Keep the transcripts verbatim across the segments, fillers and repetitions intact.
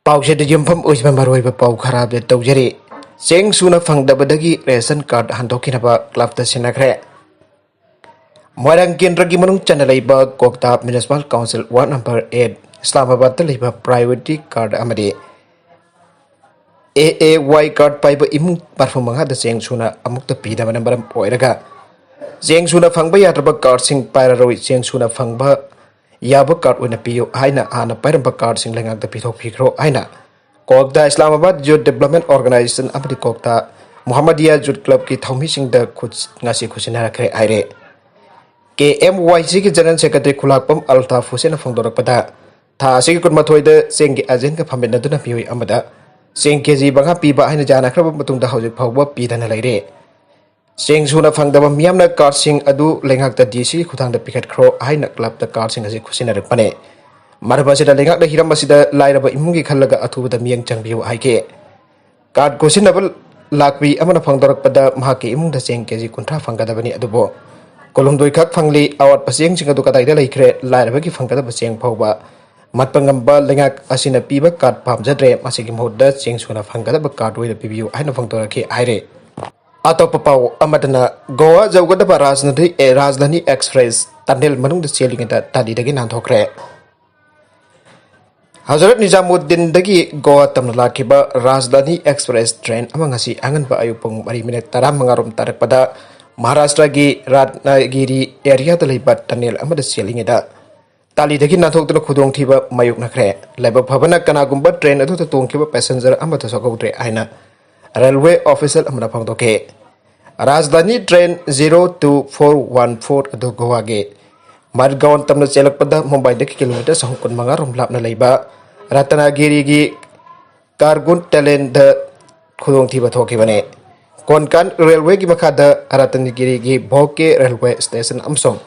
ꯄꯥꯎꯁꯦꯗ ꯌꯨꯝꯐꯝ ꯑꯣꯏꯕ ꯃꯔꯨꯑꯣꯏꯕ ꯄꯥꯎ ꯈꯔ ꯑꯞꯗꯦꯠ ꯇꯧꯖꯔꯤ꯫ ꯆꯦꯡ ꯁꯨꯅ ꯐꯪꯗꯕꯗꯒꯤ ꯔꯦꯁꯟ ꯀꯥꯔꯗ ꯍꯟꯗꯣꯛꯈꯤꯅꯕ ꯀ꯭ꯂꯕꯇ ꯁꯤꯟꯅꯈ꯭ꯔꯦ꯫ ꯃꯣꯏꯔꯥꯡ ꯀꯦꯟꯗ꯭ꯔꯒꯤ ꯃꯅꯨꯡ ꯆꯟꯅ ꯂꯩꯕ Kwakta municipal council ward number eight ꯏꯁꯂꯥꯃꯥꯕꯥꯗꯇ ꯂꯩꯕ ꯄ꯭ꯔꯥꯏꯌꯣꯔꯤꯇꯤ ꯀꯥꯔꯗ ꯑꯃꯗꯤ ꯑꯦ ꯑꯦ ꯋꯥꯏ ꯀꯥꯔꯗ ꯄꯥꯏꯕ ꯏꯃꯨꯡ ꯃꯔꯐꯨ ꯃꯉꯥꯗ ꯆꯦꯡ ꯁꯨꯅ ꯑꯃꯨꯛꯇ ꯄꯤꯗꯕꯅ ꯃꯔꯝ ꯑꯣꯏꯔꯒ ꯆꯦꯡ ꯁꯨꯅ ꯐꯪꯕ ꯌꯥꯗ꯭ꯔꯕ ꯀꯥꯔꯗꯁꯤꯡ ꯄꯥꯏꯔꯔꯣꯏ, ꯆꯦꯡ ꯁꯨꯅ ꯐꯪꯕ ꯌꯥꯕ ꯀꯥꯔꯗ ꯑꯣꯏꯅ ꯄꯤꯌꯨ ꯍꯥꯏꯅ ꯍꯥꯟꯅ ꯄꯥꯏꯔꯝꯕ ꯀꯥꯔꯗꯁꯤꯡ ꯂꯩꯉꯥꯛꯇ ꯄꯤꯊꯣꯛꯄꯤꯈ꯭ꯔꯣ ꯍꯥꯏꯅ ꯀꯣꯛꯇꯥ ꯏꯁꯂꯥꯃꯥꯕꯥꯗ ꯌꯨꯠ ꯗꯤꯕ꯭ꯂꯞꯃꯦꯟ ꯑꯣꯔꯒꯅꯥꯏꯖꯦꯁꯟ ꯑꯃꯗꯤ ꯀꯣꯛꯇꯥ ꯃꯨꯍꯝꯃꯗꯤꯌꯥ ꯌꯨꯠ ꯀ꯭ꯂꯕꯀꯤ ꯊꯧꯃꯤꯁꯤꯡꯗ ꯈꯨꯠ-, ꯉꯁꯤ ꯈꯨꯠꯁꯤꯟꯅꯔꯛꯈ꯭ꯔꯦ ꯍꯥꯏꯔꯦ꯫ ꯀꯦ ꯑꯦꯝ ꯋꯥꯏ ꯁꯤꯒꯤ ꯖꯦꯅꯔꯦꯜ ꯁꯦꯀ꯭ꯔꯦꯇꯔꯤ ꯈꯨꯂꯥꯛꯄꯝ ꯑꯜꯇꯥꯐ ꯍꯨꯁꯦꯟꯅ ꯐꯣꯡꯗꯣꯔꯛꯄꯗ, ꯊꯥ ꯑꯁꯤꯒꯤ ꯀꯨꯟꯃꯥꯊꯣꯏꯗ ꯆꯦꯡꯒꯤ ꯑꯦꯖꯦꯟꯒ ꯐꯝꯃꯤꯟꯅꯗꯨꯅ ꯃꯤꯑꯣꯏ ꯑꯃꯗ ꯆꯦꯡ ꯀꯦꯖꯤ ꯃꯉꯥ ꯄꯤꯕ ꯍꯥꯏꯅ ꯌꯥꯅꯈ꯭ꯔꯕ ꯃꯇꯨꯡꯗ ꯍꯧꯖꯤꯛ ꯐꯥꯎꯕ ꯄꯤꯗꯅ ꯂꯩꯔꯦ꯫ ꯆꯦꯡ ꯁꯨꯅ ꯐꯪꯗꯕ ꯃꯤꯌꯥꯝꯅ ꯀꯥꯔꯗꯁꯤꯡ ꯑꯗꯨ ꯂꯩꯉꯥꯛꯇ ꯗꯤ ꯁꯤꯒꯤ ꯈꯨꯠꯊꯥꯡꯗ ꯄꯤꯈꯠꯈ꯭ꯔꯣ ꯍꯥꯏꯅ ꯀ꯭ꯂꯕꯇ ꯀꯥꯔꯗꯁꯤꯡ ꯑꯁꯤ ꯈꯨꯠꯁꯤꯟꯅꯔꯛꯄꯅꯦ꯫ ꯃꯔꯝ ꯑꯁꯤꯅ ꯂꯩꯉꯥꯛꯅ ꯍꯤꯔꯝ ꯑꯁꯤꯗ ꯂꯥꯏꯔꯕ ꯏꯃꯨꯡꯒꯤ ꯈꯜꯂꯒ ꯑꯊꯨꯕꯗ ꯃꯤꯠꯌꯦꯡ ꯆꯪꯕꯤꯌꯨ ꯍꯥꯏꯈꯤ꯫ ꯀꯥꯔꯗ ꯈꯨꯠꯁꯤꯟꯅꯕ ꯂꯥꯛꯄꯤ ꯑꯃꯅ ꯐꯣꯡꯗꯣꯔꯛꯄꯗ ꯃꯍꯥꯛꯀꯤ ꯏꯃꯨꯡꯗ ꯆꯦꯡ ꯀꯦꯖꯤ ꯀꯨꯟꯊ꯭ꯔꯥ ꯐꯪꯒꯗꯕꯅꯤ, ꯑꯗꯨꯕꯨ ꯀꯨꯟꯍꯨꯝꯗꯣꯏ ꯈꯛ ꯐꯪꯂꯤ꯫ ꯑꯋꯥꯠꯄ ꯆꯦꯡꯁꯤꯡ ꯑꯗꯨ ꯀꯗꯥꯏꯗ ꯂꯩꯈ꯭ꯔꯦ? ꯂꯥꯏꯔꯕꯒꯤ ꯐꯪꯒꯗꯕ ꯆꯦꯡ ꯐꯥꯎꯕ ꯃꯠꯄ ꯉꯝꯕ ꯂꯩꯉꯥꯛ ꯑꯁꯤꯅ ꯄꯤꯕ ꯀꯥꯔꯗ ꯄꯥꯝꯖꯗ꯭ꯔꯦ꯫ ꯃꯁꯤꯒꯤ ꯃꯍꯨꯠꯇ ꯆꯦꯡ ꯁꯨꯅ ꯐꯪꯒꯗꯕ ꯀꯥꯔꯗ ꯑꯣꯏꯅ ꯄꯤꯕꯤꯌꯨ ꯍꯥꯏꯅ ꯐꯣꯡꯗꯣꯔꯛꯈꯤ ꯍꯥꯏꯔꯦ꯫ ꯑꯇꯣꯞꯄ ꯄꯥꯎ ꯑꯃꯗꯅ ꯒꯣꯋꯥ ꯌꯧꯒꯗꯕ ꯔꯥꯖꯙꯥꯅꯤ, ꯑꯦ, ꯔꯥꯖꯙꯥꯅꯤ ꯑꯦꯛꯁꯄ꯭ꯔꯦꯁ ꯇꯅꯦꯜ ꯃꯅꯨꯡꯗ ꯆꯦꯜꯂꯤꯉꯩꯗ ꯇꯥꯂꯤꯗꯒꯤ ꯅꯥꯟꯊꯣꯛꯈ꯭ꯔꯦ꯫ ꯍꯖꯔꯠ ꯅꯤꯖꯥꯃꯨꯗꯗꯤꯟꯗꯒꯤ ꯒꯣꯋꯥ ꯇꯝꯅ ꯂꯥꯛꯈꯤꯕ ꯔꯥꯖꯙꯥꯅꯤ ꯑꯦꯛꯁꯄ꯭ꯔꯦꯁ ꯇ꯭ꯔꯦꯟ ꯑꯃ ꯉꯁꯤ ꯑꯉꯟꯕ ꯑꯌꯨꯛ ꯄꯨꯡ ꯃꯔꯤ ꯃꯤꯅꯤꯠ ꯇꯔꯥꯃꯉꯥ ꯔꯣꯝ ꯇꯥꯔꯛꯄꯗ ꯃꯍꯥꯔꯥꯁꯇ꯭ꯔꯒꯤ ꯔꯥꯠꯅꯥꯒꯤꯔꯤ ꯑꯦꯔꯤꯌꯥꯗ ꯂꯩꯕ ꯇꯅꯦꯜ ꯑꯃꯗ ꯆꯦꯜꯂꯤꯉꯩꯗ ꯇꯥꯂꯤꯗꯒꯤ ꯅꯥꯟꯊꯣꯛꯇꯨꯅ ꯈꯨꯗꯣꯡꯊꯤꯕ ꯃꯥꯌꯣꯛꯅꯈ꯭ꯔꯦ꯫ ꯂꯥꯏꯕꯛ ꯐꯕꯅ ꯀꯅꯥꯒꯨꯝꯕ ꯇ꯭ꯔꯦꯟ ꯑꯗꯨꯗ ꯇꯣꯡꯈꯤꯕ ꯄꯦꯁꯦꯟꯖꯔ ꯑꯃꯠꯇ ꯁꯣꯛꯍꯧꯗ꯭ꯔꯦ ꯍꯥꯏꯅ ꯔꯦꯜꯋꯦ ꯑꯣꯐꯤꯁꯤꯌꯦꯜ ꯑꯃꯅ ꯐꯣꯡꯗꯣꯛꯈꯤ꯫ Rajdhani train zero two four one four ꯑꯗꯨ ꯒꯣꯋꯥꯒꯤ ꯃꯔꯒꯥꯎꯟ ꯇꯝꯅ ꯆꯦꯜꯂꯛꯄꯗ ꯃꯨꯝꯕꯥꯏꯗꯒꯤ ꯀꯤꯂꯣꯃꯤꯇꯔ ꯆꯍꯨꯝ ꯀꯨꯟꯃꯉꯥ ꯔꯣꯝ ꯂꯥꯞꯅ ꯂꯩꯕ ꯔꯇꯅꯥꯒꯤꯔꯤꯒꯤ ꯀꯥꯔꯒꯨꯟ ꯇꯦꯂꯦꯟꯗ ꯈꯨꯗꯣꯡꯊꯤꯕ ꯊꯣꯛꯈꯤꯕꯅꯤ꯫ ꯀꯣꯟꯀꯥꯟ ꯔꯦꯜꯋꯦꯒꯤ ꯃꯈꯥꯗ ꯔꯇꯅꯒꯤꯔꯤꯒꯤ ꯚꯣꯀꯦ ꯔꯦꯜꯋꯦ ꯁ꯭ꯇꯦꯁꯟ ꯑꯃꯁꯨꯡ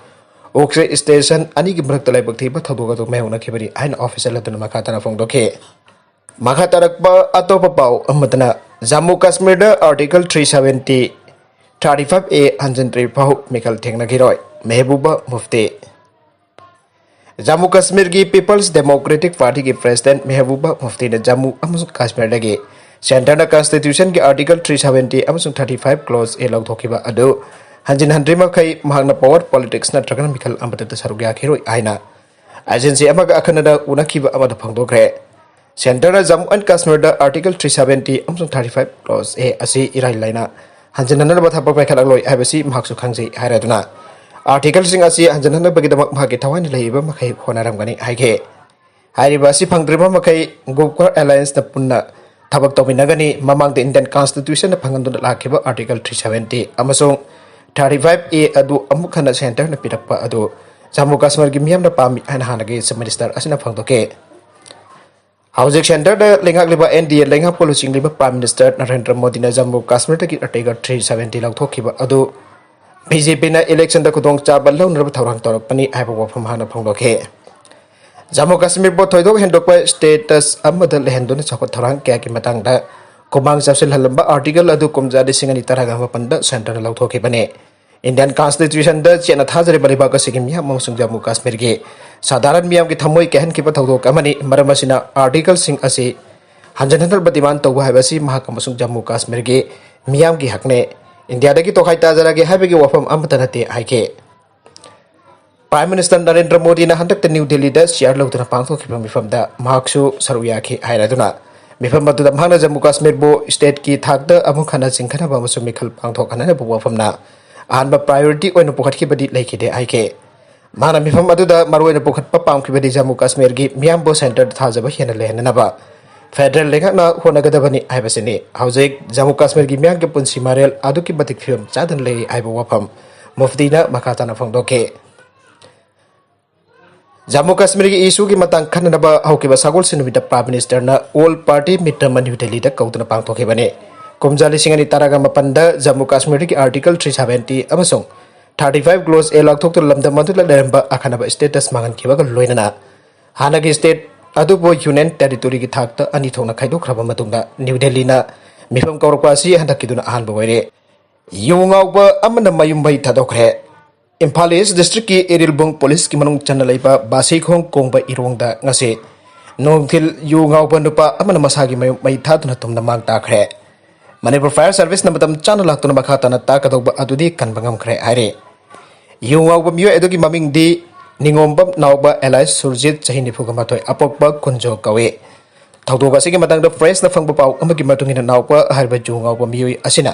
ꯎꯈ꯭ꯔꯦ ꯁ꯭ꯇꯦꯁꯟ ꯑꯅꯤꯒꯤ ꯃꯔꯛꯇ ꯂꯥꯏꯕꯛ ꯊꯤꯕ ꯊꯧꯗꯣꯛ ꯑꯗꯨ ꯃꯥꯌꯣꯛꯅꯈꯤꯕꯅꯤ ꯍꯥꯏꯅ ꯑꯣꯐꯤꯁꯤꯌꯦꯜ ꯑꯗꯨꯅ ꯃꯈꯥ ꯇꯥꯅ ꯐꯣꯡꯗꯣꯛꯈꯤ꯫ ꯃꯈꯥ ꯇꯥꯔꯛꯄ ꯑꯇꯣꯞꯄ ꯄꯥꯎ ꯑꯃꯗꯅ ꯖꯝꯃꯨ ꯀꯥꯁꯃꯤꯔꯗ article three seventy, thirty five A ꯍꯟꯖꯤꯟꯗ꯭ꯔꯤ ꯐꯥꯎ ꯃꯤꯈꯜ ꯊꯦꯡꯅꯈꯤꯔꯣꯏ, ꯃꯦꯍꯕꯨꯕꯥ ꯃꯨꯐꯇꯤ꯫ ꯖꯝꯃꯨ ꯀꯥꯁꯃꯤꯔꯒꯤ ꯄꯤꯄꯜꯁ ꯗꯦꯃꯣꯀ꯭ꯔꯦꯇꯤꯛ ꯄꯥꯔꯇꯤꯒꯤ ꯄ꯭ꯔꯦꯁꯤꯗꯦꯟꯠ ꯃꯦꯍꯕꯨꯕꯥ ꯃꯨꯐꯇꯤꯅ ꯖꯝꯃꯨ ꯑꯃꯁꯨꯡ ꯀꯥꯁꯃꯤꯔꯗꯒꯤ ꯁꯦꯟꯇꯔꯅ ꯀꯟꯁꯇꯤꯇ꯭ꯌꯨꯁꯟꯒꯤ ꯑꯥꯔꯇꯤꯀꯜ ꯊ꯭ꯔꯤ ꯁꯚꯦꯟꯇꯤ ꯑꯃꯁꯨꯡ ꯊꯥꯔꯇꯤ ꯐꯥꯏꯚ ꯀ꯭ꯂꯣꯖ ꯑꯦ ꯂꯧꯊꯣꯛꯈꯤꯕ ꯑꯗꯨ ꯍꯟꯖꯤꯟ ꯍꯟꯗ꯭ꯔꯤ ꯃꯈꯩ ꯃꯍꯥꯛꯅ ꯄꯋꯥꯔ ꯄꯣꯂꯤꯇꯤꯛꯁ ꯅꯠꯇ꯭ꯔꯒꯅ ꯃꯤꯈꯜ ꯑꯃꯠꯇꯗ ꯁꯔꯨꯛ ꯌꯥꯈꯤꯔꯣꯏ ꯍꯥꯏꯅ ꯑꯦꯖꯦꯟꯁꯤ ꯑꯃꯒ ꯑꯈꯟꯅꯅ ꯎꯅꯈꯤꯕ ꯑꯃꯗ ꯐꯣꯡꯗꯣꯛꯈ꯭ꯔꯦ꯫ ꯁꯦꯟꯇꯔꯅ ꯖꯝꯃꯨ ꯑꯦꯟ ꯀꯥꯁꯃꯤꯔꯗ ꯑꯥꯔꯇꯤꯀꯜ ꯊ꯭ꯔꯤ ꯁꯚꯦꯟꯇꯤ ꯑꯃꯁꯨꯡ ꯊꯥꯔꯇꯤ ꯐꯥꯏꯚ ꯀ꯭ꯂꯣꯖ ꯑꯦ ꯑꯁꯤ ꯏꯔꯥꯏ ꯂꯥꯏꯅ ꯍꯟꯖꯤꯟꯅꯅꯕ ꯊꯕꯛ ꯄꯥꯏꯈꯠꯂꯛꯂꯣꯏ ꯍꯥꯏꯕꯁꯤ ꯃꯍꯥꯛꯁꯨ ꯈꯪꯖꯩ ꯍꯥꯏꯔꯗꯨꯅ, ꯑꯥꯔꯇꯤꯀꯜꯁꯤꯡ ꯑꯁꯤ ꯍꯟꯖꯤꯟꯅꯅꯕꯒꯤꯗꯃꯛ ꯃꯍꯥꯛꯀꯤ ꯊꯋꯥꯏꯅ ꯂꯩꯔꯤꯕ ꯃꯈꯩ ꯍꯣꯠꯅꯔꯝꯒꯅꯤ ꯍꯥꯏꯈꯤ꯫ ꯍꯥꯏꯔꯤꯕ ꯑꯁꯤ ꯐꯪꯗ꯭ꯔꯤꯕ ꯃꯈꯩ ꯒꯨꯞꯀꯔ ꯑꯦꯂꯥꯌꯟꯁꯅ ꯄꯨꯟꯅ ꯊꯕꯛ ꯇꯧꯃꯤꯟꯅꯒꯅꯤ꯫ ꯃꯃꯥꯡꯗ ꯏꯟꯗꯤꯌꯟ ꯀꯟꯁꯇꯤꯇ꯭ꯌꯨꯁꯟꯅ ꯐꯪꯍꯟꯗꯨꯅ ꯂꯥꯛꯈꯤꯕ ꯑꯥꯔꯇꯤꯀꯜ ꯊ꯭ꯔꯤ ꯁꯚꯦꯟꯇꯤ ꯑꯃꯁꯨꯡ ꯊꯥꯔꯇꯤ ꯐꯥꯏꯚ ꯑꯦ ꯑꯗꯨ ꯑꯃꯨꯛ ꯍꯟꯅ ꯁꯦꯟꯇꯔꯅ ꯄꯤꯔꯛꯄ ꯑꯗꯨ ꯖꯝꯃꯨ ꯀꯥꯁꯃꯤꯔꯒꯤ ꯃꯤꯌꯥꯝꯅ ꯄꯥꯝꯃꯤ ꯍꯥꯏꯅ ꯍꯥꯟꯅꯒꯤ ꯆꯤꯐ ꯃꯤꯅꯤꯁꯇꯔ ꯑꯁꯤꯅ ꯐꯣꯡꯗꯣꯛꯈꯤ꯫ ꯍꯧꯖꯤꯛ ꯁꯦꯟꯇꯔꯗ ꯂꯩꯉꯥꯛꯂꯤꯕ ꯑꯦꯟ ꯗꯤ ꯑꯦ ꯂꯩꯉꯥꯛꯄꯨ ꯂꯨꯆꯤꯡꯂꯤꯕ ꯄ꯭ꯔꯥꯏꯝ ꯃꯤꯅꯤꯁꯇꯔ ꯅꯔꯦꯟꯗ꯭ꯔ ꯃꯣꯗꯤꯅ ꯖꯝꯃꯨ ꯀꯥꯁꯃꯤꯔꯗꯒꯤ ꯑꯥꯔꯇꯤꯀꯜ ꯊ꯭ꯔꯤ ꯁꯚꯦꯟꯇꯤ ꯂꯧꯊꯣꯛꯈꯤꯕ ꯑꯗꯨ ꯕꯤ ꯖꯦ ꯄꯤꯅ ꯏꯂꯦꯛꯁꯟꯗ ꯈꯨꯗꯣꯡꯆꯥꯕ ꯂꯧꯅꯅꯕ ꯊꯧꯔꯥꯡ ꯇꯧꯔꯛꯄꯅꯤ ꯍꯥꯏꯕ ꯋꯥꯐꯝ ꯍꯥꯟꯅ ꯐꯣꯡꯗꯣꯛꯈꯤ꯫ ꯖꯝꯃꯨ ꯀꯥꯁꯃꯤꯔꯕꯨ ꯊꯣꯏꯗꯣꯛ ꯍꯦꯟꯗꯣꯛꯄ ꯁ꯭ꯇꯦꯇꯁ ꯑꯃꯗ ꯂꯩꯍꯟꯗꯨꯅ ꯆꯥꯎꯈꯠ ꯊꯧꯔꯥꯡ ꯀꯌꯥꯒꯤ ꯃꯇꯥꯡꯗ ꯈꯨꯃꯥꯡ ꯆꯥꯎꯁꯤꯜꯍꯜꯂꯝꯕ ꯑꯥꯔꯇꯤꯀꯜ ꯑꯗꯨ ꯀꯨꯝꯖꯥ ꯂꯤꯁꯤꯡ ꯑꯅꯤ ꯇꯔꯥꯒ ꯃꯥꯄꯟꯗ ꯁꯦꯟꯇꯔꯅ ꯂꯧꯊꯣꯛꯈꯤꯕꯅꯤ꯫ ꯏꯟꯗꯤꯌꯟ ꯀꯟꯁꯇꯤꯇ꯭ꯌꯨꯁꯟꯗ ꯆꯦꯠꯅ ꯊꯥꯖꯔꯤꯕ ꯂꯩꯕꯥꯛ ꯑꯁꯤꯒꯤ ꯃꯤꯌꯥꯝ ꯑꯃꯁꯨꯡ ꯖꯝꯃꯨ ꯀꯥꯁꯃꯤꯔꯒꯤ ꯁꯥꯙꯥꯔꯟ ꯃꯤꯌꯥꯝꯒꯤ ꯊꯃꯣꯏ ꯀꯥꯏꯍꯟꯈꯤꯕ ꯊꯧꯗꯣꯛ ꯑꯃꯅꯤ꯫ ꯃꯔꯝ ꯑꯁꯤꯅ ꯑꯥꯔꯇꯤꯀꯜꯁꯤꯡ ꯑꯁꯤ ꯍꯟꯖꯤꯟꯍꯟꯅꯕ ꯗꯤꯃꯥꯟ ꯇꯧꯕ ꯍꯥꯏꯕꯁꯤ ꯃꯍꯥꯛ ꯑꯃꯁꯨꯡ ꯖꯝꯃꯨ ꯀꯥꯁꯃꯤꯔꯒꯤ ꯃꯤꯌꯥꯝꯒꯤ ꯍꯛꯅꯤ꯫ ꯏꯟꯗꯤꯌꯥꯗꯒꯤ ꯇꯣꯈꯥꯏ ꯇꯥꯖꯔꯒꯦ ꯍꯥꯏꯕꯒꯤ ꯋꯥꯐꯝ ꯑꯃꯠꯇ ꯅꯠꯇꯦ ꯍꯥꯏꯈꯤ꯫ ꯄ꯭ꯔꯥꯏꯝ ꯃꯤꯅꯤꯁꯇꯔ ꯅꯔꯦꯟꯗ꯭ꯔ ꯃꯣꯗꯤꯅ ꯍꯟꯗꯛꯇ ꯅ꯭ꯌꯨ ꯗꯦꯜꯂꯤꯗ ꯆꯤꯌꯥꯔ ꯂꯧꯗꯨꯅ ꯄꯥꯡꯊꯣꯛꯈꯤꯕ ꯃꯤꯐꯝꯗ ꯃꯍꯥꯛꯁꯨ ꯁꯔꯨꯛ ꯌꯥꯈꯤ ꯍꯥꯏꯔꯗꯨꯅ, ꯃꯤꯐꯝ ꯑꯗꯨꯗ ꯃꯍꯥꯛꯅ ꯖꯝꯃꯨ ꯀꯥꯁꯃꯤꯔꯕꯨ ꯁ꯭ꯇꯦꯠꯀꯤ ꯊꯥꯛꯇ ꯑꯃꯨꯛ ꯍꯟꯅ ꯆꯤꯡꯈꯠꯅꯕ ꯑꯃꯁꯨꯡ ꯃꯤꯈꯜ ꯄꯥꯡꯊꯣꯛꯍꯟꯅꯕ ꯋꯥꯐꯝꯅ ꯑꯍꯥꯟꯕ ꯄ꯭ꯔꯥꯏꯌꯣꯔꯤꯇꯤ ꯑꯣꯏꯅ ꯄꯨꯈꯠꯈꯤꯕꯗꯤ ꯂꯩꯈꯤꯗꯦ ꯍꯥꯏꯈꯤ꯫ ꯃꯍꯥꯛꯅ ꯃꯤꯐꯝ ꯑꯗꯨꯗ ꯃꯔꯨꯑꯣꯏꯅ ꯄꯨꯈꯠꯄ ꯄꯥꯝꯈꯤꯕꯗꯤ ꯖꯝꯃꯨ ꯀꯥꯁꯃꯤꯔꯒꯤ ꯃꯤꯌꯥꯝꯕꯨ ꯁꯦꯟꯇꯔꯗ ꯊꯥꯖꯕ ꯍꯦꯟꯅ ꯂꯩꯍꯟꯅꯅꯕ ꯐꯦꯗꯔꯦꯜ ꯂꯩꯉꯥꯛꯅ ꯍꯣꯠꯅꯒꯗꯕꯅꯤ ꯍꯥꯏꯕꯁꯤꯅꯤ꯫ ꯍꯧꯖꯤꯛ ꯖꯝꯃꯨ ꯀꯥꯁꯃꯤꯔꯒꯤ ꯃꯤꯌꯥꯝꯒꯤ ꯄꯨꯟꯁꯤ ꯃꯔꯦꯜ ꯑꯗꯨꯛꯀꯤ ꯃꯇꯤꯛ ꯐꯤꯕꯝ ꯆꯥꯗꯅ ꯂꯩꯔꯤ ꯍꯥꯏꯕ ꯋꯥꯐꯝ ꯃꯨꯐꯇꯤꯅ ꯃꯈꯥ ꯇꯥꯅ ꯐꯣꯡꯗꯣꯛꯈꯤ꯫ ꯖꯝꯃꯨ ꯀꯥꯁꯃꯤꯔꯒꯤ ꯏꯁꯨꯒꯤ ꯃꯇꯥꯡ ꯈꯟꯅꯅꯕ ꯍꯧꯈꯤꯕ ꯁꯒꯣꯜꯁꯦꯟ ꯅꯨꯃꯤꯠꯇ ꯄ꯭ꯔꯥꯏꯝ ꯃꯤꯅꯤꯁꯇꯔꯅ ꯑꯣꯜ ꯄꯥꯔꯇꯤ ꯃꯤꯠ ꯑꯃ ꯅ꯭ꯌꯨ ꯗꯦꯜꯂꯤꯗ ꯀꯧꯗꯨꯅ ꯄꯥꯡꯊꯣꯛꯈꯤꯕꯅꯤ꯫ ꯀꯨꯝꯖꯥ ꯂꯤꯁꯤꯡ ꯑꯅꯤ ꯇꯔꯥꯒ ꯃꯥꯄꯟꯗ ꯖꯝꯃꯨ ꯀꯥꯁꯃꯤꯔꯗꯒꯤ ꯑꯥꯔꯇꯤꯀꯜ ꯊ꯭ꯔꯤ ꯁꯚꯦꯟꯇꯤ ꯑꯃꯁꯨꯡ ꯊꯥꯔꯇꯤ ꯐꯥꯏꯚ ꯀ꯭ꯂꯣꯖ ꯑꯦ ꯂꯧꯊꯣꯛꯇꯨꯅ ꯂꯝꯗꯝ ꯑꯗꯨꯗ ꯂꯩꯔꯝꯕ ꯑꯈꯟꯅꯕ ꯁ꯭ꯇꯦꯇꯁ ꯃꯥꯡꯍꯟꯈꯤꯕꯒ ꯂꯣꯏꯅꯅ ꯍꯥꯟꯅꯒꯤ ꯁ꯭ꯇꯦꯠ ꯑꯗꯨꯕꯨ ꯌꯨꯅꯤꯌꯟ ꯇꯦꯔꯤꯇꯣꯔꯤꯒꯤ ꯊꯥꯛꯇ ꯑꯅꯤ ꯊꯣꯛꯅ ꯈꯥꯏꯗꯣꯛꯈ꯭ꯔꯕ ꯃꯇꯨꯡꯗ ꯅ꯭ꯌꯨ ꯗꯦꯜꯂꯤꯅ ꯃꯤꯐꯝ ꯀꯧꯔꯛꯄ ꯑꯁꯤ ꯍꯟꯗꯛꯀꯤꯗꯨꯅ ꯑꯍꯥꯟꯕ ꯑꯣꯏꯔꯦ꯫ ꯌꯨ ꯉꯥꯎꯕ ꯑꯃꯅ ꯃꯌꯨꯝ ꯃꯩ ꯊꯥꯗꯣꯛꯈ꯭ꯔꯦ꯫ ꯏꯝꯐꯥꯜ ꯏꯁ ꯗꯤꯁꯇ꯭ꯔꯤꯛꯀꯤ ꯏꯔꯤꯜꯕꯨꯡ ꯄꯨꯂꯤꯁꯀꯤ ꯃꯅꯨꯡ ꯆꯟꯅ ꯂꯩꯕ ꯕꯥꯁꯤꯈꯣꯡ ꯀꯣꯡꯕ ꯏꯔꯣꯡꯗ ꯉꯁꯤ ꯅꯨꯡꯊꯤꯜ ꯌꯨ ꯉꯥꯎꯕ ꯅꯨꯄꯥ ꯑꯃꯅ ꯃꯁꯥꯒꯤ ꯃꯌꯨꯝ ꯃꯩ ꯊꯥꯗꯨꯅ ꯇꯨꯝꯅ ꯃꯥꯡ ꯇꯥꯈ꯭ꯔꯦ꯫ ꯃꯅꯤꯄꯨꯔ ꯐꯥꯌꯔ ꯁꯥꯔꯚꯤꯁꯅ ꯃꯇꯝ ꯆꯥꯅ ꯂꯥꯛꯇꯨꯅ ꯃꯈꯥ ꯇꯥꯅ ꯇꯥꯛꯀꯗꯧꯕ ꯑꯗꯨꯗꯤ ꯀꯟꯕ ꯉꯝꯈ꯭ꯔꯦ ꯍꯥꯏꯔꯤ꯫ ꯌꯨ ꯉꯥꯎꯕ ꯃꯤꯑꯣꯏ ꯑꯗꯨꯒꯤ ꯃꯃꯤꯡꯗꯤ ꯅꯤꯉꯣꯝꯕꯝ ꯅꯥꯎꯕ alias ꯁꯨꯔꯖꯤꯠ, ꯆꯍꯤ ꯅꯤꯐꯨꯒ ꯃꯥꯊꯣꯏ, ꯑꯄꯣꯛꯄ ꯀꯨꯟꯖꯣ ꯀꯧꯏ꯫ ꯊꯧꯗꯣꯛ ꯑꯁꯤꯒꯤ ꯃꯇꯥꯡꯗ ꯄ꯭ꯔꯦꯁꯅ ꯐꯪꯕ ꯄꯥꯎ ꯑꯃꯒꯤ ꯃꯇꯨꯡ ꯏꯟꯅ ꯅꯥꯎꯕ ꯍꯥꯏꯔꯤꯕ ꯌꯨ ꯉꯥꯎꯕ ꯃꯤꯑꯣꯏ ꯑꯁꯤꯅ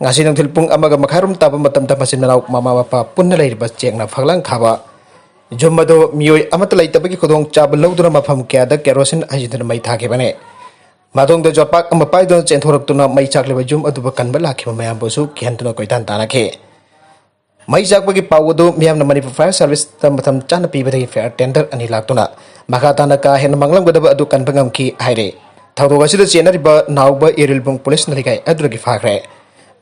ꯉꯁꯤ ꯅꯨꯡꯊꯤꯜ ꯄꯨꯡ ꯑꯃꯒ ꯃꯈꯥꯏꯔꯣꯝ ꯇꯥꯕ ꯃꯇꯝꯗ ꯃꯆꯤꯟ ꯃꯅꯥꯎ ꯃꯃꯥ ꯃꯄꯥ ꯄꯨꯟꯅ ꯂꯩꯔꯤꯕ ꯆꯦꯛꯅ ꯐꯛꯂꯥꯡ ꯈꯥꯕ ꯌꯨꯝ ꯑꯗꯨ ꯃꯤꯑꯣꯏ ꯑꯃꯠꯇ ꯂꯩꯇꯕꯒꯤ ꯈꯨꯗꯣꯡꯆꯥꯕ ꯂꯧꯗꯨꯅ ꯃꯐꯝ ꯀꯌꯥꯗ ꯀꯦꯔꯣꯁꯤꯟ ꯍꯩꯖꯤꯟꯗꯨꯅ ꯃꯩ ꯊꯥꯈꯤꯕꯅꯤ꯫ ꯃꯇꯨꯡꯗ ꯌꯣꯠꯄꯥꯛ ꯑꯃ ꯄꯥꯏꯗꯨꯅ ꯆꯦꯟꯊꯣꯔꯛꯇꯨꯅ ꯃꯩ ꯆꯥꯛꯂꯤꯕ ꯌꯨꯝ ꯑꯗꯨꯕꯨ ꯀꯟꯕ ꯂꯥꯛꯈꯤꯕ ꯃꯌꯥꯝꯕꯨꯁꯨ ꯀꯤꯍꯟꯗꯨꯅ ꯀꯣꯏꯇꯥꯟ ꯇꯥꯟꯅꯈꯤ꯫ ꯃꯩ ꯆꯥꯛꯄꯒꯤ ꯄꯥꯎ ꯑꯗꯨ ꯃꯤꯌꯥꯝꯅ ꯃꯅꯤꯄꯨꯔ ꯐꯥꯌꯔ ꯁꯥꯔꯚꯤꯁꯇ ꯃꯇꯝ ꯆꯥꯅ ꯄꯤꯕꯗꯒꯤ ꯐꯥꯌꯔ ꯇꯦꯟꯗꯔ ꯑꯅꯤ ꯂꯥꯛꯇꯨꯅ ꯃꯈꯥ ꯇꯥꯅ ꯀꯥ ꯍꯦꯟꯅ ꯃꯥꯡꯂꯝꯒꯗꯕ ꯑꯗꯨ ꯀꯟꯕ ꯉꯝꯈꯤ ꯍꯥꯏꯔꯤ꯫ ꯊꯧꯗꯣꯛ ꯑꯁꯤꯗ ꯆꯦꯟꯅꯔꯤꯕ ꯅꯥꯎꯕ ꯏꯔꯤꯜꯕꯨꯡ ꯄꯨꯂꯤꯁꯅ ꯂꯩꯀꯥꯏ ꯑꯗꯨꯗꯒꯤ ꯐꯥꯈ꯭ꯔꯦ꯫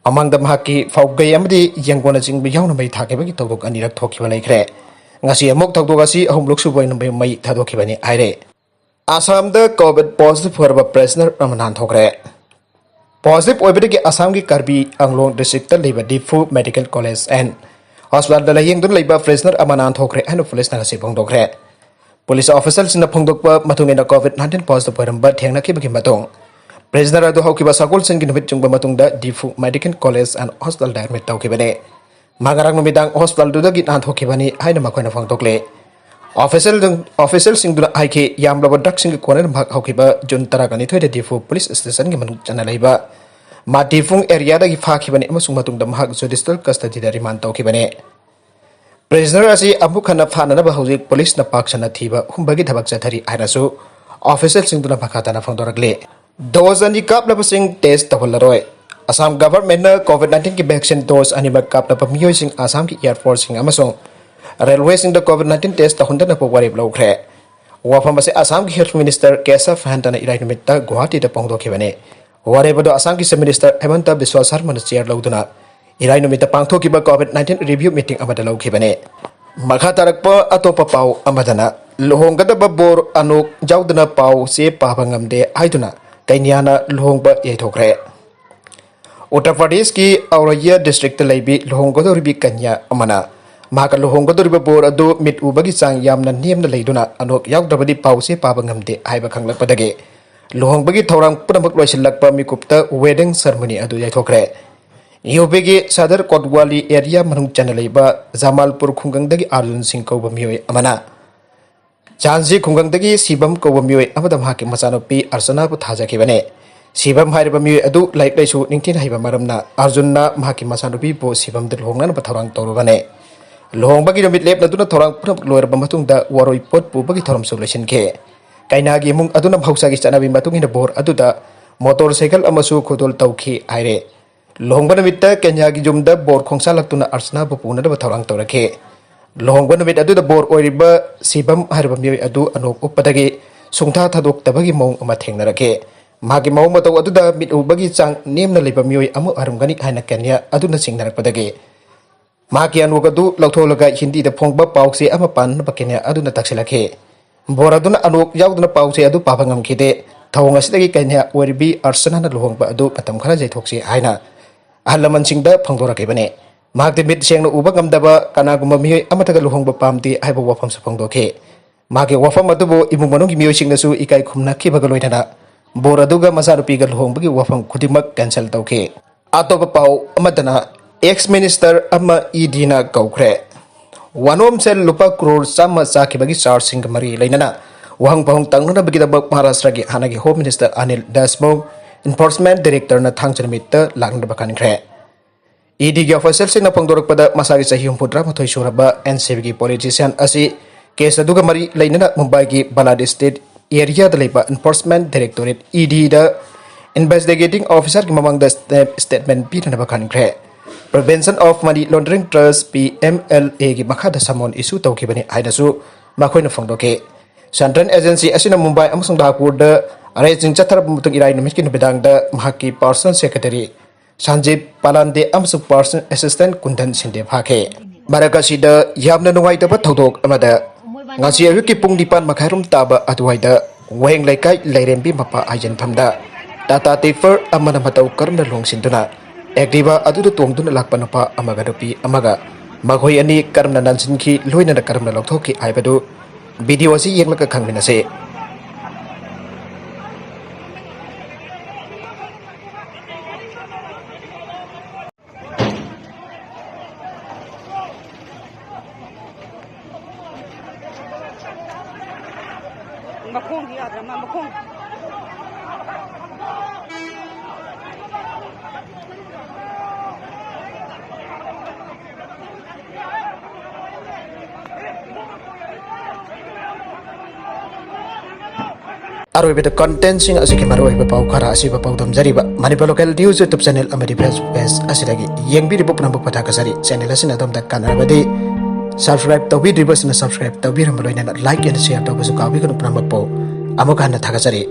ꯃꯃꯥꯡꯗ ꯃꯍꯥꯛꯀꯤ ꯐꯧꯒꯩ ꯑꯃꯗꯤ ꯌꯦꯡꯒꯣꯟꯅꯆꯤꯡꯕ ꯌꯥꯎꯅ ꯃꯩ ꯊꯥꯈꯤꯕꯒꯤ ꯊꯧꯗꯣꯛ ꯑꯅꯤꯔꯛ ꯊꯣꯛꯈꯤꯕ ꯂꯩꯈ꯭ꯔꯦ꯫ ꯉꯁꯤ ꯑꯃꯨꯛ ꯊꯧꯗꯣꯛ ꯑꯁꯤ ꯑꯍꯨꯝꯂꯛ ꯁꯨꯕ ꯑꯣꯏꯅ ꯃꯩ ꯊꯥꯗꯣꯛꯈꯤꯕꯅꯤ ꯍꯥꯏꯔꯦ꯫ ꯑꯁꯥꯝꯗ ꯀꯣꯚꯤꯗ ꯄꯣꯖꯤꯇꯤꯚ ꯑꯣꯏꯔꯕ ꯄ꯭ꯔꯤꯖꯅꯔ ꯑꯃ ꯅꯥꯟꯊꯣꯛꯈ꯭ꯔꯦ꯫ ꯄꯣꯖꯤꯇꯤꯚ ꯑꯣꯏꯕꯗꯒꯤ ꯑꯁꯥꯝꯒꯤ ꯀꯥꯔꯕꯤ ꯑꯪꯂꯣꯡ ꯗꯤꯁꯇ꯭ꯔꯤꯛꯇ ꯂꯩꯕ ꯗꯤꯐꯨ ꯃꯦꯗꯤꯀꯦꯜ ꯀꯣꯂꯦꯖ ꯑꯦꯟ ꯍꯣꯁꯄꯤꯇꯥꯜꯗ ꯂꯥꯌꯦꯡꯗꯨꯅ ꯂꯩꯕ ꯄ꯭ꯔꯤꯖꯅꯔ ꯑꯃ ꯅꯥꯟꯊꯣꯛꯈ꯭ꯔꯦ ꯍꯥꯏꯅ ꯄꯨꯂꯤꯁꯅ ꯉꯁꯤ ꯐꯣꯡꯗꯣꯛꯈ꯭ꯔꯦ꯫ ꯄꯨꯂꯤꯁ ꯑꯣꯐꯤꯁꯤꯌꯦꯜꯁꯤꯡꯅ ꯐꯣꯡꯗꯣꯛꯄ ꯃꯇꯨꯡ ꯏꯟꯅ ꯀꯣꯚꯤꯗ ꯅꯥꯏꯟꯇꯤꯟ ꯄꯣꯖꯤꯇꯤꯚ ꯑꯣꯏꯔꯝꯕ ꯊꯦꯡꯅꯈꯤꯕꯒꯤ ꯃꯇꯨꯡ ꯄ꯭ꯔꯤꯖꯅꯔ ꯑꯗꯨ ꯍꯧꯈꯤꯕ ꯁꯒꯣꯜꯁꯦꯟꯒꯤ ꯅꯨꯃꯤꯠ ꯆꯨꯡꯕ ꯃꯇꯨꯡꯗ ꯗꯤꯐꯨ ꯃꯦꯗꯤꯀꯦꯜ ꯀꯣꯂꯦꯖ ꯑꯦꯟ ꯍꯣꯁꯄꯤꯇꯥꯜꯗ ꯑꯦꯗꯃꯤꯠ ꯇꯧꯈꯤꯕꯅꯤ꯫ ꯃꯍꯥꯛ ꯉꯔꯥꯡ ꯅꯨꯃꯤꯗꯥꯡ ꯍꯣꯁꯄꯤꯇꯥꯜꯗꯨꯗꯒꯤ ꯅꯥꯟꯊꯣꯛꯈꯤꯕꯅꯤ ꯍꯥꯏꯅ ꯃꯈꯣꯏꯅ ꯐꯣꯡꯗꯣꯛꯂꯤ꯫ ꯑꯣꯐꯤꯁꯤꯌꯦꯜꯗꯨ-, ꯑꯣꯐꯤꯁꯤꯌꯦꯜꯁꯤꯡꯗꯨꯅ ꯍꯥꯏꯈꯤ, ꯌꯥꯝꯂꯕ ꯗ꯭ꯔꯒꯁꯤꯡꯒꯤ ꯀꯣꯅꯔ ꯃꯍꯥꯛ ꯍꯧꯈꯤꯕ ꯖꯨꯟ ꯇꯔꯥꯒ ꯅꯤꯊꯣꯏꯗ ꯗꯤꯐꯨ ꯄꯨꯂꯤꯁ ꯁ꯭ꯇꯦꯁꯟꯒꯤ ꯃꯅꯨꯡ ꯆꯟꯅ ꯂꯩꯕ ꯃꯥꯇꯤꯐꯨꯡ ꯑꯦꯔꯤꯌꯥꯗꯒꯤ ꯐꯥꯈꯤꯕꯅꯤ ꯑꯃꯁꯨꯡ ꯃꯇꯨꯡꯗ ꯃꯍꯥꯛ ꯖꯨꯗꯤꯁꯤꯌꯦꯜ ꯀꯁꯇꯗꯤꯗ ꯔꯤꯃꯥꯟ ꯇꯧꯈꯤꯕꯅꯤ꯫ ꯄ꯭ꯔꯤꯖꯅꯔ ꯑꯁꯤ ꯑꯃꯨꯛ ꯍꯟꯅ ꯐꯥꯅꯅꯕ ꯍꯧꯖꯤꯛ ꯄꯨꯂꯤꯁꯅ ꯄꯥꯛ ꯁꯟꯅ ꯊꯤꯕ ꯍꯨꯝꯕꯒꯤ ꯊꯕꯛ ꯆꯠꯊꯔꯤ ꯍꯥꯏꯅꯁꯨ ꯑꯣꯐꯤꯁꯤꯌꯦꯜꯁꯤꯡꯗꯨꯅ ꯃꯈꯥ ꯇꯥꯅ ꯐꯣꯡꯗꯣꯔꯛꯂꯤ꯫ ꯗꯣꯖ ꯑꯅꯤ ꯀꯥꯞꯂꯕꯁꯤꯡ ꯇꯦꯁ ꯇꯧꯍꯜꯂꯔꯣꯏ꯫ ꯑꯁꯥꯝ ꯒꯚꯔꯟꯃꯦꯟꯠꯅ ꯀꯣꯚꯤꯗ ꯅꯥꯏꯟꯇꯤꯟꯒꯤ ꯚꯦꯛꯁꯤꯟ ꯗꯣꯖ ꯑꯅꯤꯃꯛ ꯀꯥꯞꯂꯕ ꯃꯤꯑꯣꯏꯁꯤꯡ ꯑꯁꯥꯝꯒꯤ ꯑꯦꯌꯔꯄꯣꯔꯠꯁꯤꯡ ꯑꯃꯁꯨꯡ ꯔꯦꯜꯋꯦꯁꯤꯡꯗ ꯀꯣꯚꯤꯗ ꯅꯥꯏꯟꯇꯤꯟ ꯇꯦꯁ ꯇꯧꯍꯟꯗꯅꯕ ꯋꯥꯔꯦꯞ ꯂꯧꯈ꯭ꯔꯦ꯫ ꯋꯥꯐꯝ ꯑꯁꯤ ꯑꯁꯥꯝꯒꯤ ꯍꯦꯜꯊ ꯃꯤꯅꯤꯁꯇꯔ ꯀꯦꯁꯕ ꯃꯍꯟꯇꯅ ꯏꯔꯥꯏ ꯅꯨꯃꯤꯠꯇ ꯒꯨꯋꯥꯍꯥꯇꯤꯗ ꯐꯣꯡꯗꯣꯛꯈꯤꯕꯅꯤ꯫ ꯋꯥꯔꯦꯞ ꯑꯗꯨ ꯑꯁꯥꯝꯒꯤ ꯆꯤꯐ ꯃꯤꯅꯤꯁꯇꯔ ꯍꯦꯃꯟꯇ ꯕꯤꯁ꯭ꯋ ꯁꯔꯃꯅ ꯆꯦꯌꯔ ꯂꯧꯗꯨꯅ ꯏꯔꯥꯏ ꯅꯨꯃꯤꯠꯇ ꯄꯥꯡꯊꯣꯛꯈꯤꯕ ꯀꯣꯚꯤꯗ ꯅꯥꯏꯟꯇꯤꯟ ꯔꯤꯚ꯭ꯌꯨ ꯃꯤꯇꯤꯡ ꯑꯃꯗ ꯂꯧꯈꯤꯕꯅꯤ꯫ ꯃꯈꯥ ꯇꯥꯔꯛꯄ ꯑꯇꯣꯞꯄ ꯄꯥꯎ ꯑꯃꯗꯅ, ꯂꯨꯍꯣꯡꯒꯗꯕ ꯕꯣꯔ ꯑꯅꯣꯛ ꯌꯥꯎꯗꯅ ꯄꯥꯎ ꯆꯦ ꯄꯥꯕ ꯉꯝꯗꯦ ꯍꯥꯏꯗꯨꯅ ꯀꯩꯅ꯭ꯌꯥꯅ ꯂꯨꯍꯣꯡꯕ ꯌꯩꯊꯣꯛꯈ꯭ꯔꯦ꯫ ꯎꯠꯇꯔ ꯄ꯭ꯔꯗꯦꯁꯀꯤ ꯑꯧꯔꯩꯌꯥ ꯗꯤꯁꯇ꯭ꯔꯤꯛꯇ ꯂꯩꯕꯤ ꯂꯨꯍꯣꯡꯒꯗꯧꯔꯤꯕꯤ ꯀꯟꯌꯥ ꯑꯃꯅ ꯃꯍꯥꯛꯀ ꯂꯨꯍꯣꯡꯒꯗꯧꯔꯤꯕ ꯕꯣꯔ ꯑꯗꯨ ꯃꯤꯠ ꯎꯕꯒꯤ ꯆꯥꯡ ꯌꯥꯝꯅ ꯅꯦꯝꯅ ꯂꯩꯗꯨꯅ ꯑꯅꯣꯛ ꯌꯥꯎꯗ꯭ꯔꯕꯗꯤ ꯄꯥꯎꯁꯦ ꯄꯥꯕ ꯉꯝꯗꯦ ꯍꯥꯏꯕ ꯈꯪꯂꯛꯄꯗꯒꯤ ꯂꯨꯍꯣꯡꯕꯒꯤ ꯊꯧꯔꯥꯡ ꯄꯨꯝꯅꯃꯛ ꯂꯣꯏꯁꯤꯜꯂꯛꯄ ꯃꯤꯀꯨꯞꯇ wedding ceremony ꯑꯗꯨ ꯌꯩꯊꯣꯛꯈ꯭ꯔꯦ꯫ ꯌꯨ ꯄꯤꯒꯤ ꯁꯗꯔ ꯀꯣꯠꯋꯥꯂꯤ ꯑꯦꯔꯤꯌꯥ ꯃꯅꯨꯡ ꯆꯟꯅ ꯂꯩꯕ ꯖꯃꯥꯜꯄꯨꯔ ꯈꯨꯡꯒꯪꯗꯒꯤ ꯑꯥꯔꯖꯨꯟ ꯁꯤꯡ ꯀꯧꯕ ꯃꯤꯑꯣꯏ ꯑꯃꯅ ꯖꯥꯟꯁꯤ ꯈꯨꯡꯒꯪꯗꯒꯤ ꯁꯤꯕꯝ ꯀꯧꯕ ꯃꯤꯑꯣꯏ ꯑꯃꯗ ꯃꯍꯥꯛꯀꯤ ꯃꯆꯥꯅꯨꯄꯤ ꯑꯔꯆꯅꯥꯕꯨ ꯊꯥꯖꯈꯤꯕꯅꯤ꯫ ꯁꯤꯕꯝ ꯍꯥꯏꯔꯤꯕ ꯃꯤꯑꯣꯏ ꯑꯗꯨ ꯂꯥꯏꯔꯤꯛ ꯂꯥꯏꯁꯨ ꯅꯤꯡꯊꯤꯅ ꯍꯩꯕ ꯃꯔꯝꯅ ꯑꯥꯔꯖꯨꯟꯅ ꯃꯍꯥꯛꯀꯤ ꯃꯆꯥꯅꯨꯄꯤꯕꯨ ꯁꯤꯕꯝꯗ ꯂꯨꯍꯣꯡꯅꯅꯕ ꯊꯧꯔꯥꯡ ꯇꯧꯔꯨꯕꯅꯤ꯫ ꯂꯨꯍꯣꯡꯕꯒꯤ ꯅꯨꯃꯤꯠ ꯂꯦꯞꯅꯗꯨꯅ ꯊꯧꯔꯥꯡ ꯄꯨꯝꯅꯃꯛ ꯂꯣꯏꯔꯕ ꯃꯇꯨꯡꯗ ꯋꯥꯔꯣꯏ ꯄꯣꯠ ꯄꯨꯕꯒꯤ ꯊꯧꯔꯝꯁꯨ ꯂꯣꯏꯁꯤꯟꯈꯤ꯫ ꯀꯩꯅꯥꯒꯤ ꯏꯃꯨꯡ ꯑꯗꯨꯅ ꯃꯍꯧꯁꯥꯒꯤ ꯆꯠꯅꯕꯤ ꯃꯇꯨꯡ ꯏꯟꯅ ꯕꯣꯔ ꯑꯗꯨꯗ ꯃꯣꯇꯣꯔ ꯁꯥꯏꯀꯜ ꯑꯃꯁꯨ ꯈꯨꯗꯣꯜ ꯇꯧꯈꯤ ꯍꯥꯏꯔꯦ꯫ ꯂꯨꯍꯣꯡꯕ ꯅꯨꯃꯤꯠꯇ ꯀꯩꯅꯥꯒꯤ ꯌꯨꯝꯗ ꯕꯣꯔ ꯈꯣꯡꯁꯥꯜꯂꯛꯇꯨꯅ ꯑꯔꯆꯅꯥꯕꯨ ꯄꯨꯅꯅꯕ ꯊꯧꯔꯥꯡ ꯇꯧꯔꯛꯈꯤ꯫ ꯂꯨꯍꯣꯡꯕ ꯅꯨꯃꯤꯠ ꯑꯗꯨꯗ ꯕꯣꯔ ꯑꯣꯏꯔꯤꯕ ꯁꯤꯕꯝ ꯍꯥꯏꯔꯤꯕ ꯃꯤꯑꯣꯏ ꯑꯗꯨ ꯑꯅꯣꯛ ꯎꯞꯄꯗꯒꯤ ꯁꯨꯡꯊꯥ ꯊꯥꯗꯣꯛꯇꯕꯒꯤ ꯃꯑꯣꯡ ꯑꯃ ꯊꯦꯡꯅꯔꯛꯈꯤ꯫ ꯃꯍꯥꯛꯀꯤ ꯃꯑꯣꯡ ꯃꯇꯧ ꯑꯗꯨꯗ ꯃꯤꯠ ꯎꯕꯒꯤ ꯆꯥꯡ ꯅꯦꯝꯅ ꯂꯩꯕ ꯃꯤꯑꯣꯏ ꯑꯃ ꯑꯣꯏꯔꯝꯒꯅꯤ ꯍꯥꯏꯅ ꯀꯩꯅꯥ ꯑꯗꯨꯅ ꯆꯤꯡꯅꯔꯛꯄꯗꯒꯤ ꯃꯍꯥꯛꯀꯤ ꯑꯅꯣꯛ ꯑꯗꯨ ꯂꯧꯊꯣꯛꯂꯒ ꯍꯤꯟꯗꯤꯗ ꯐꯣꯡꯕ ꯄꯥꯎꯆꯦ ꯑꯃ ꯄꯥꯟꯅꯕ ꯀꯩꯅꯥ ꯑꯗꯨꯅ ꯇꯛꯁꯤꯜꯂꯛꯈꯤ꯫ ꯕꯣꯔ ꯑꯗꯨꯅ ꯑꯅꯣꯛ ꯌꯥꯎꯗꯅ ꯄꯥꯎꯆꯦ ꯑꯗꯨ ꯄꯥꯕ ꯉꯝꯈꯤꯗꯦ꯫ ꯊꯧꯑꯣꯡ ꯑꯁꯤꯗꯒꯤ ꯀꯩꯅꯥ ꯑꯣꯏꯔꯤꯕꯤ ꯑꯔꯆꯅꯥꯅ ꯂꯨꯍꯣꯡꯕ ꯑꯗꯨ ꯃꯇꯝ ꯈꯔ ꯌꯩꯊꯣꯛꯁꯤ ꯍꯥꯏꯅ ꯑꯍꯜ ꯂꯃꯟꯁꯤꯡꯗ ꯐꯣꯡꯗꯣꯔꯛꯈꯤꯕꯅꯤ꯫ ꯃꯍꯥꯛꯇꯤ ꯃꯤꯠ ꯁꯦꯡꯅ ꯎꯕ ꯉꯝꯗꯕ ꯀꯅꯥꯒꯨꯝꯕ ꯃꯤꯑꯣꯏ ꯑꯃꯠꯇꯒ ꯂꯨꯍꯣꯡꯕ ꯄꯥꯝꯗꯦ ꯍꯥꯏꯕ ꯋꯥꯐꯝꯁꯨ ꯐꯣꯡꯗꯣꯛꯈꯤ꯫ ꯃꯍꯥꯛꯀꯤ ꯋꯥꯐꯝ ꯑꯗꯨꯕꯨ ꯏꯃꯨꯡ ꯃꯅꯨꯡꯒꯤ ꯃꯤꯑꯣꯏꯁꯤꯡꯅꯁꯨ ꯏꯀꯥꯏ ꯈꯨꯝꯅꯈꯤꯕꯒ ꯂꯣꯏꯅꯅ ꯕꯣꯔ ꯑꯗꯨꯒ ꯃꯆꯥꯅꯨꯄꯤꯒ ꯂꯨꯍꯣꯡꯕꯒꯤ ꯋꯥꯐꯝ ꯈꯨꯗꯤꯡꯃꯛ cancel ꯇꯧꯈꯤ꯫ ꯑꯇꯣꯞꯄ ꯄꯥꯎ ꯑꯃꯗꯅ ex minister ꯑꯃ ꯏ ꯗꯤꯅ ꯀꯧꯈ꯭ꯔꯦ꯫ ꯋꯥꯅꯣꯝꯁꯦꯜ ꯂꯨꯄꯥ ꯀ꯭ꯔꯣꯔ ꯆꯥꯝꯃ ꯆꯥꯈꯤꯕꯒꯤ ꯆꯥꯔꯖꯁꯤꯡꯒ ꯃꯔꯤ ꯂꯩꯅꯅ ꯋꯥꯍꯪ ꯄꯥꯎꯍꯪ ꯇꯧꯅꯅꯕꯒꯤꯗꯃꯛ ꯃꯍꯥꯔꯥꯁꯇ꯭ꯔꯒꯤ ꯍꯥꯟꯅꯒꯤ Home Minister Anil Deshmukh enforcement directorꯅ ꯊꯥꯡꯖ ꯅꯨꯃꯤꯠꯇ ꯂꯥꯛꯅꯅꯕ ꯈꯟꯈ꯭ꯔꯦ꯫ ꯏ ꯗꯤꯒꯤ officialꯁꯤꯡꯅ ꯐꯣꯡꯗꯣꯔꯛꯄꯗ ꯃꯁꯥꯒꯤ ꯆꯍꯤ ꯍꯨꯝꯐꯨꯇꯔꯥ ꯃꯥꯊꯣꯏ ꯁꯨꯔꯕ ꯑꯦꯟ ꯁꯤ ꯕꯤꯒꯤ politician ꯑꯁꯤ case ꯑꯗꯨꯒ ꯃꯔꯤ ꯂꯩꯅꯅ ꯃꯨꯝꯕꯥꯏꯒꯤ ꯕꯂꯥꯗꯤ street areaꯗ ꯂꯩꯕ enforcement directorate ꯏ ꯗꯤꯗ investigating officerꯒꯤ ꯃꯃꯥꯡꯗ statement ꯄꯤꯅꯅꯕ ꯈꯟꯈ꯭ꯔꯦ꯫ Prevention of Money Laundering Trust P M L ꯑꯦꯒꯤ ꯃꯈꯥꯗ summon issue ꯇꯧꯈꯤꯕꯅꯤ ꯍꯥꯏꯅꯁꯨ ꯃꯈꯣꯏꯅ ꯐꯣꯡꯗꯣꯛꯈꯤ꯫ Central agency ꯑꯁꯤꯅ ꯃꯨꯝꯕꯥꯏ ꯑꯃꯁꯨꯡ ꯅꯥꯒꯄꯨꯔꯗ raidꯁꯤꯡ ꯆꯠꯊꯔꯕ ꯃꯇꯨꯡ ꯏꯔꯥꯏ ꯅꯨꯃꯤꯠꯀꯤ ꯅꯨꯃꯤꯗꯥꯡꯗ ꯃꯍꯥꯛꯀꯤ personal secretary ꯁꯟꯖꯤꯞ ꯄꯥꯂꯥꯟꯗꯦ ꯑꯃꯁꯨꯡ personal assistant ꯀꯨꯟꯗꯟ ꯁꯤꯟꯗꯦ ꯐꯥꯈꯤ꯫ ꯃꯔꯛ ꯑꯁꯤꯗ ꯌꯥꯝꯅ ꯅꯨꯡꯉꯥꯏꯇꯕ ꯊꯧꯗꯣꯛ ꯑꯃꯗ ꯉꯁꯤ ꯑꯌꯨꯛꯀꯤ ꯄꯨꯡ ꯅꯤꯄꯥꯟ ꯃꯈꯥꯏꯔꯣꯝ ꯇꯥꯕ ꯑꯗꯨꯋꯥꯏꯗ ꯋꯥꯍꯦꯡ ꯂꯩꯀꯥꯏ ꯂꯩꯔꯦꯝꯕꯤ ꯃꯄꯥ ꯍꯥꯏꯖꯤꯟꯐꯝꯗ ꯇꯥꯇꯥ ꯇꯤꯐꯔ ꯑꯃꯅ ꯃꯇꯧ ꯀꯔꯝꯅ ꯂꯣꯡꯁꯤꯟꯗꯨꯅ Activa ꯑꯗꯨꯗ ꯇꯣꯡꯗꯨꯅ ꯂꯥꯛꯄ ꯅꯨꯄꯥ ꯑꯃꯒ ꯅꯨꯄꯤ ꯑꯃꯒ ꯃꯈꯣꯏ ꯑꯅꯤ ꯀꯔꯝꯅ ꯅꯥꯟꯁꯤꯟꯈꯤ, ꯂꯣꯏꯅꯅ ꯀꯔꯝꯅ ꯂꯧꯊꯣꯛꯈꯤ ꯍꯥꯏꯕꯗꯨ ꯚꯤꯗꯤꯑꯣ ꯑꯁꯤ ꯌꯦꯡꯂꯒ ꯈꯪꯃꯤꯟꯅꯁꯤ꯫ ꯃꯈꯣꯡꯗꯤ ꯌꯥꯗ꯭ꯔ ꯃꯥ ꯃꯈꯣꯡ꯫ ꯑꯔꯣꯏꯕꯗ ꯀꯟꯇꯦꯟꯁꯤꯡ ꯑꯁꯤꯒꯤ ꯃꯔꯨꯑꯣꯏꯕ ꯄꯥꯎ ꯈꯔ ꯑꯁꯤꯕꯨ ꯄꯥꯎꯗꯝꯖꯔꯤꯕ Manipur local news YouTube channel ꯑꯃꯗꯤ ꯐꯦꯁꯕꯨꯛ ꯄꯦꯖ ꯑꯁꯤꯗꯒꯤ ꯌꯦꯡꯕꯤꯔꯤꯕ ꯄꯨꯝꯅꯃꯛꯄꯨ ꯊꯥꯒꯠꯆꯔꯤ꯫ ꯆꯦꯅꯦꯜ ꯑꯁꯤꯅ ꯑꯗꯣꯝꯗ ꯀꯥꯟꯅꯔꯕꯗꯤ ꯁꯕꯁꯀ꯭ꯔꯥꯏꯕ ꯇꯧꯕꯤꯗ꯭ꯔꯤꯕꯁꯤꯡꯅ ꯁꯕꯁꯀ꯭ꯔꯥꯏꯕ ꯇꯧꯕꯤꯔꯝꯕ ꯂꯣꯏꯅꯅ ꯂꯥꯏꯛ ꯑꯦꯟ ꯁꯤꯌꯔ ꯇꯧꯕꯁꯨ ꯀꯥꯎꯕꯤꯒꯅꯨ꯫ ꯄꯨꯝꯅꯃꯛꯄꯨ ꯑꯃꯨꯛ ꯍꯟꯅ ꯊꯥꯒꯠꯆꯔꯤ꯫